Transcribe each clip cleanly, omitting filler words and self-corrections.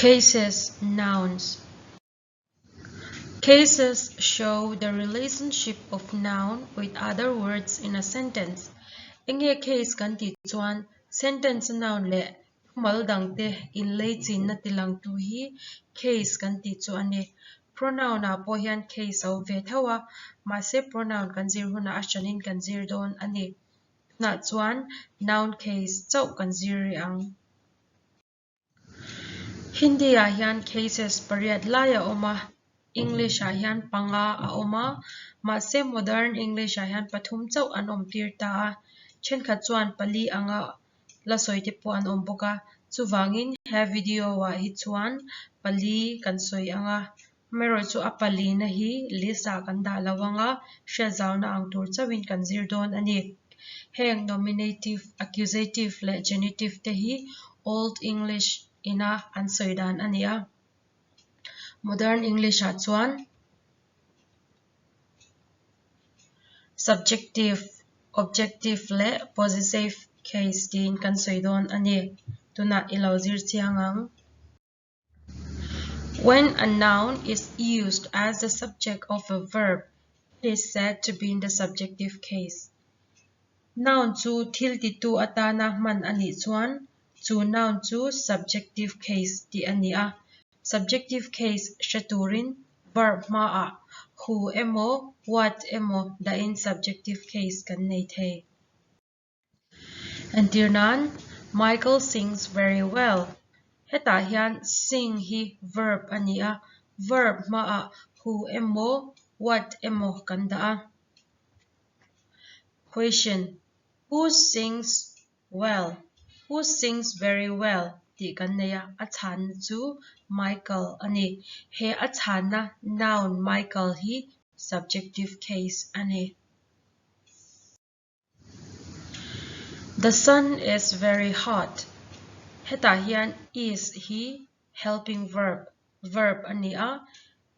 Cases, Nouns Cases show the relationship of noun with other words in a sentence. Enge case kan tih chuan sentence a noun leh thumal dangte inleichinna tilangtu hi case kan tih chu a ni. Pronoun ah pawh hian case a awm ve tho a, mahse pronoun kan zir hunah a hranin kan zir dawn a ni. Tunah chuan noun case chauh kan zir rih ang. Hindi-ah hian cases pariat lai a awm a, English-ah hian panga a awm a, mahse modern English-ah hian pathum chauh an awm tir ta a, thenkhat chuan pali anga la sawi te pawh an awm bawk a, chuvangin he video-ah hi chuan pali kan sawi ang a, amaherawhchu a palina hi list-ah kan dah lo ang a, hriatzauna ang tur chauhin kan zir dawn a ni. Heng nominative, accusative leh genitive te hi Old English ina an sawi dan a ni a, Modern English-ah chuan subjective, objective leh possessive case tiin kan sawi dawn a ni. Tunah i lo zir chiang ang. When a noun is used as the subject of a verb, it is said to be in the subjective case. Noun chu thil titu atana hman a nih chuan chu noun chu subjective case tih a ni a. Subjective case hre turin verb hmaah who emaw what emaw dahin subjective case kan nei thei. Entir nan, Michael sings very well. Hetah hian sing hi verb a ni a, verb hmaah who emaw what emaw kan dah a. Question, Who sings well? Who sings very well? tih kan nei a, a chhanna chu Michael a ni. He a chhanna noun Michael hi subjective case a ni. The sun is very hot. Hetah hian is hi helping verb, verb a ni a,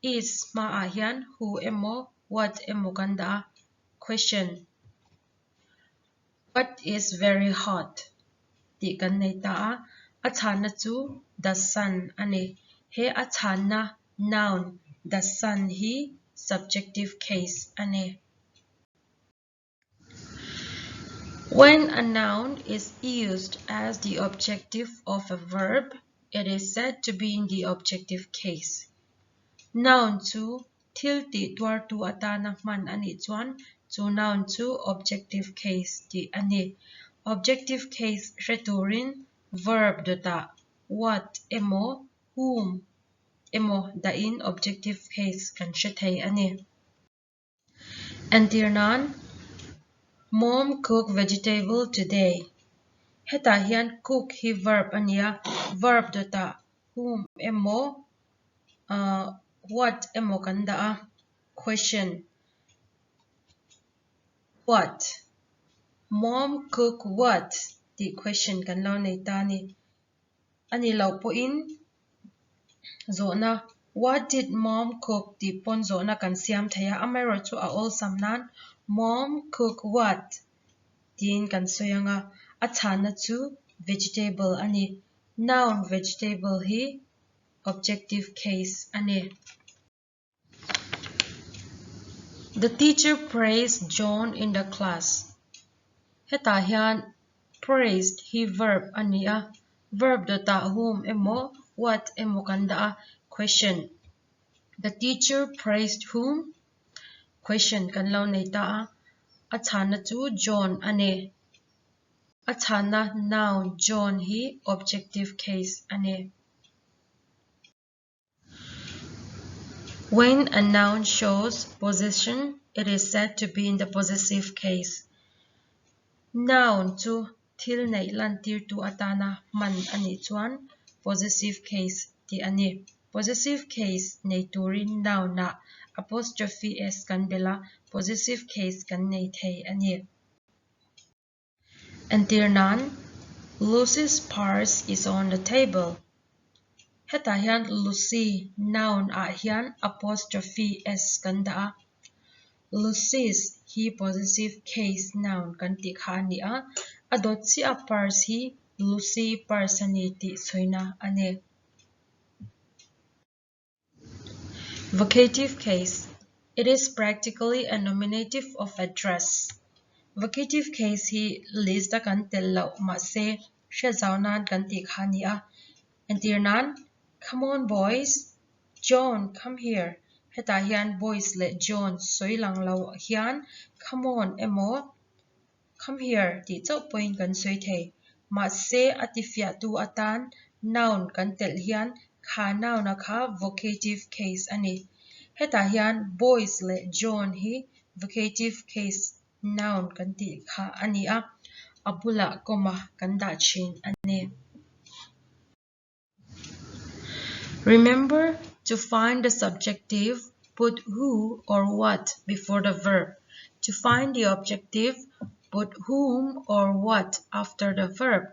is hmaah hian who emaw what emaw kan dah a. Question, What is very hot? tih kan nei ta a, a chhanna chu the sun a ni. He a chhanna noun the sun hi subjective case a ni. When a noun is used as the objective of a verb, it is said to be in the objective case. Noun chu thil tih tuartu atana hman a nih chuan chu noun chu objective case tih a ni. Objective case hre turin verb dawtah what emaw whom emaw dahin objective case kan hre thei a ni. Entir nan, Mom cook vegetable today. Hetah hian cook hi verb a nia, verb dawtah whom emaw ah what emaw kan dah a. Question, What? Mom cook what? tih question kan lo nei ta a ni. A ni loh pawhin zawhna What did mom cook tih pawn zawhna kan siam thei a, amaherawhchu a awlsam nan Mom cook what tiin kan sawi ang a, a chhanna chu vegetable a ni. Noun vegetable hi objective case a ni. The teacher praised John in the class. Hetah hian praised hi verb a ni a, verb dawtah whom emaw what emaw kan dah a. Question, The teacher praised whom? Question kan lo nei ta a, a chhanna chu John a ni. A chhanna noun John hi objective case a ni. When a noun shows possession, it is said to be in the possessive case. Noun chu thil neih lantirtu atana hman a nih chuan possessive case tih a ni. Possessive case nei turin noun-ah apostrophe s kan belh a, possessive case kan nei thei a ni. Entir nan, Lucy's purse is on the table. Hetah hian Lucy noun ah hian apostrophe s kan dah a. Lucy's hi possessive case noun kan tih kha a ni a, a dawt chiah a purse hi Lucy purse a ni tih chhuina a ni. Vocative case, It is practically a nominative of address. Vocative case hi list a kan telh loh mahse hriat zau nan kan tih kha a ni a. Entir nan, Come on boys, John come here hetah hian boys leh John sawi lang lo hian come on emaw Come here tih chauh pawhin kan sawi thei. Mahse, a tifiahtu atan noun kan telh hian kha noun-a kha vocative case a ni. Hetah hian boys leh John hi vocative case noun kan tih kha a ni a, a bulah comma kan dah thin a ni. Remember to find the subjective, put who or what before the verb. To find the objective, put whom or what after the verb.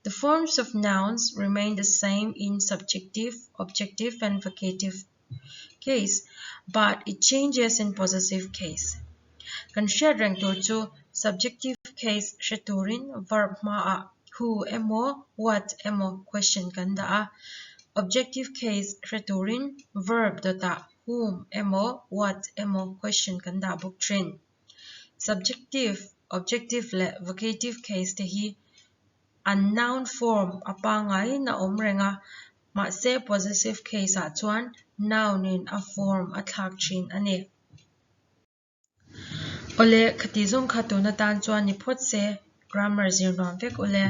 The forms of nouns remain the same in subjective, objective and vocative case, but it changes in possessive case. Kan hriat reng tur chu subjective case hre turin verb hmaah who emaw what emaw question kan dah a, objective case hre turin verb dawtah whom emaw what emaw question kan dah bawk thin. Subjective, objective leh vocative case te hi an noun form a pangaiin a awm reng a, mahse possessive case ah chuan noun in a form a thlak thin a ni. Awle, khati zawng kha tun atan chuan ni phawt se, grammar zir nuam vek ule.